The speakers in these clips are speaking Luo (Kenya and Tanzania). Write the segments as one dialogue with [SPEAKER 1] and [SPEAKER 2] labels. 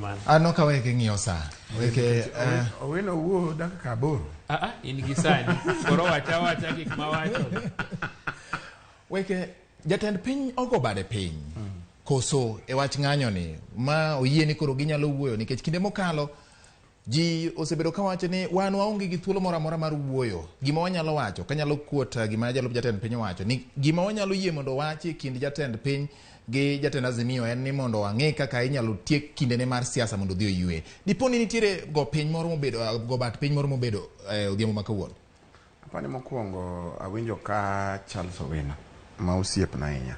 [SPEAKER 1] Erokamano.
[SPEAKER 2] An ok aweke ng'iyo saa. Weke
[SPEAKER 3] Owino wuo dakika 8.
[SPEAKER 1] Ah, ah, in gi sani. Koro wacha wacha gik mawacho.
[SPEAKER 2] Weke jatend piny ogo bade piny. Koso e wach ng'anyo ni ma oyie ni koro ginyalo wuoyo nikech kinde mokalo ji osebedo kawacho ni wan waonge gi thuolo moro amora mar wuoyo. Gima wanyalo wacho, kanyalo kuot gima jalup jatend piny owacho ni gima wanyalo yie mondo owachi e kind jatend piny gi jatend Azimio en ni mondo wang'e kaka inyalo tiek kindene mar siasa mondo odhi oyue. Dipo ni nitiere go piny moro mobedo, go bat piny moro mobedo odhiambo ma kawuono.
[SPEAKER 3] Apani mokwongo awinjo ka Charles Owino ma osiepna ahinya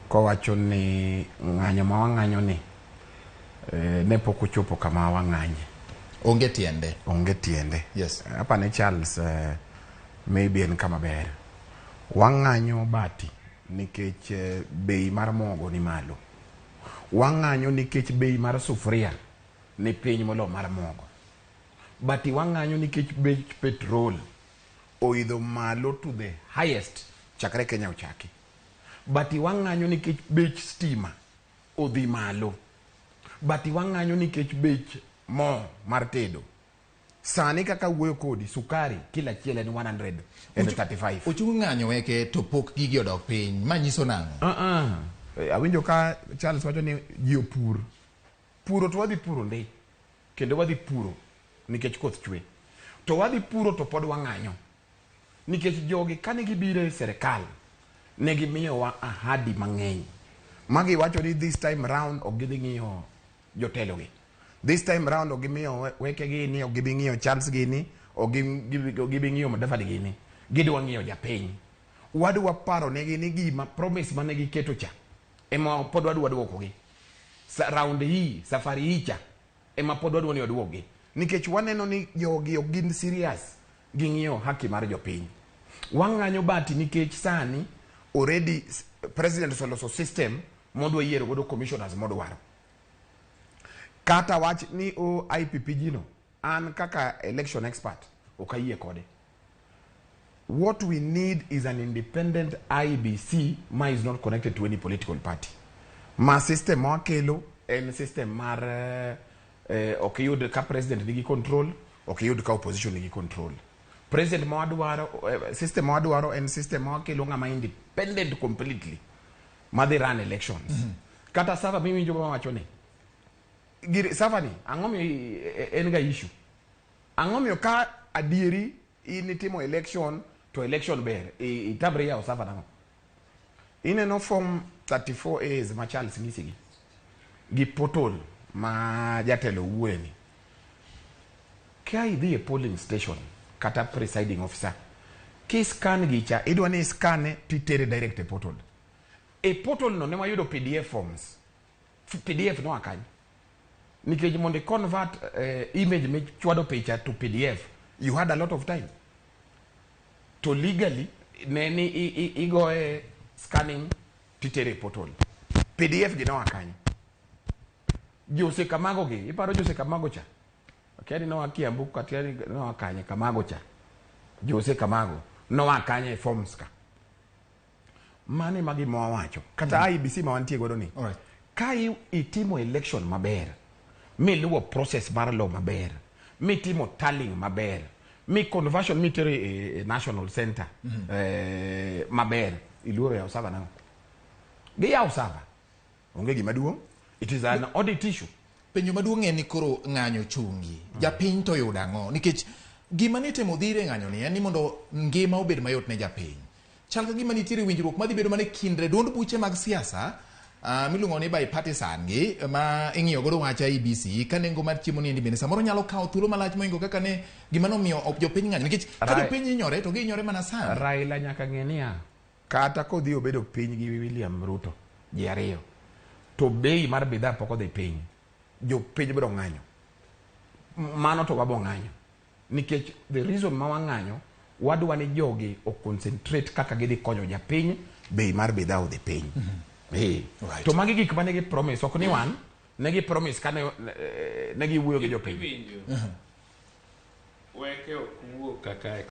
[SPEAKER 3] kowacho ni ng'anyo ma wang'anyo ni ne pok ochopo kama wang'anye.
[SPEAKER 2] Onge tiende.
[SPEAKER 3] Onge tiende.
[SPEAKER 2] Yes.
[SPEAKER 3] Apani Charles maybe en kama ber. Wang'anyo bati nikech bei mar mogo ni malo. Wang'anyo nikech bei mar sufuria ni piny molo mar mogo. Bati wang'anyo nikech bech petrol oidho malo to the highest chakre Kenya ochaki. Bati wang'anyo nikech bech stima odhi malo. Bati wang'anyo nikech bech mo mar tedo. Sani kaka wuoyo kodi, sukari kila achiel en 135.
[SPEAKER 2] Ochung' ng'anyo weke to pok gigi odok piny. Ma nyiso nang'o?
[SPEAKER 3] Awinjo ka Charles wacho ni ji opur. Puro to wadhi puro ndi. Kendo wadhi puro nikech koth chwe. To wadhi puro to pod wang'anyo. Nikech jogi kane gibiro e serikal, ne gimiyowa ahadi mang'eny. Magi wacho ni this time round ok gidhi ng'iyo jotelogi. This time round ok gimiyo weke gini, ok gibi ng'iyo Charles gini, ok gibi ng'iyo Mudavadi gini. Gidwa ng'iyo japiny. Wadwa paro negi ni gima promise mane giketo cha ema pod wadwa duokogi. Round hii, safari hii cha ema pod wadwa ni oduogi. Nikech waneno ni jogi ok gin serious gi ng'iyo haki mar jopiny. Wang'anyo bati nikech sani already president oseloso system modwa yiero godo commissioners modwaro. Kata wach ni o IPPG no, an kaka election expert ok ayie kode. What we need is an independent IEBC ma is not connected to any political party. Ma system mwakelo en system mar ok iyud ka president nigi control, ok iyud ka opposition nigi control. President ma wadwaro, system ma wadwaro en system ma wakelo ng'ama independent completely madhi run elections. Kata server miwinjo ma wacho ni gir server ni ang'o miyo en ga issue? Ang'o miyo ka adieri in itimo election to election ber itamri yawo server nang'o? Ineno form 34 A's ma Charles nyisigi gi portal ma jatelo wuoye ni. Ka idhi e polling station kata presiding officer, ki scan gicha, idwa ni scan titere direct e portal. E portal no ne wayudo PDF forms. PDF noa kanyo. Nikech mondo i convert image michwado picha to PDF, you had a lot of time. To legally, ne ni igoye scanning titere e portal. PDF gi noa kanyo. Jose Kamago gi, iparo Jose Kamago cha? Akia ni noa Kiambu, kata ni noa kanye, Kamago cha. Jose Kamago noa kanye e forms ka. Mano ema gima wawacho. Kata IEBC ma wantie godo ni. Ka itimo election maber, miluwo process mar law maber, mitimo tallying maber, mi conversion mitero e national center maber, iluoro yawo server nang'o? Giyawo server. Onge gima duong'. It is an audit issue.
[SPEAKER 2] Penjo maduong' en ni koro ng'anyo chungi. Japiny to yudo ang'o? Nikech gima nitimo dhire ng'anyo ni en ni mondo ngima obed mayot ne japiny. Chal ka gima nitiere winjruok madhi bedo mana e kind duond buche mag siasa miluongo ni bipartisan gi ma ing'iyo godo wach IEBC ka nengo mar chiemo ni endi bende samoro nyalo kawo thuolo malach mohingo kaka ne gima nomiyo jopiny ng'anyo. Nikech ka jopiny hinyore to gihinyore mana sani.
[SPEAKER 3] Raila nyaka ng'e niya, kata kodhi obedo piny gi William Ruto ji ariyo, to bei mar bidhaa pok odhi piny, jopiny biro ng'anyo. Mano to wabo ng'anyo. Nikech the reason ma wang'anyo, wadwa ni jogi o concentrate kaka gidhi konyo japiny, bei mar bidhaa odhi piny. To magi gik mane gi promise, ok ni wan, ne gi promise ka ne giwuoyo gi jopiny.
[SPEAKER 1] Weke ok wuo kaka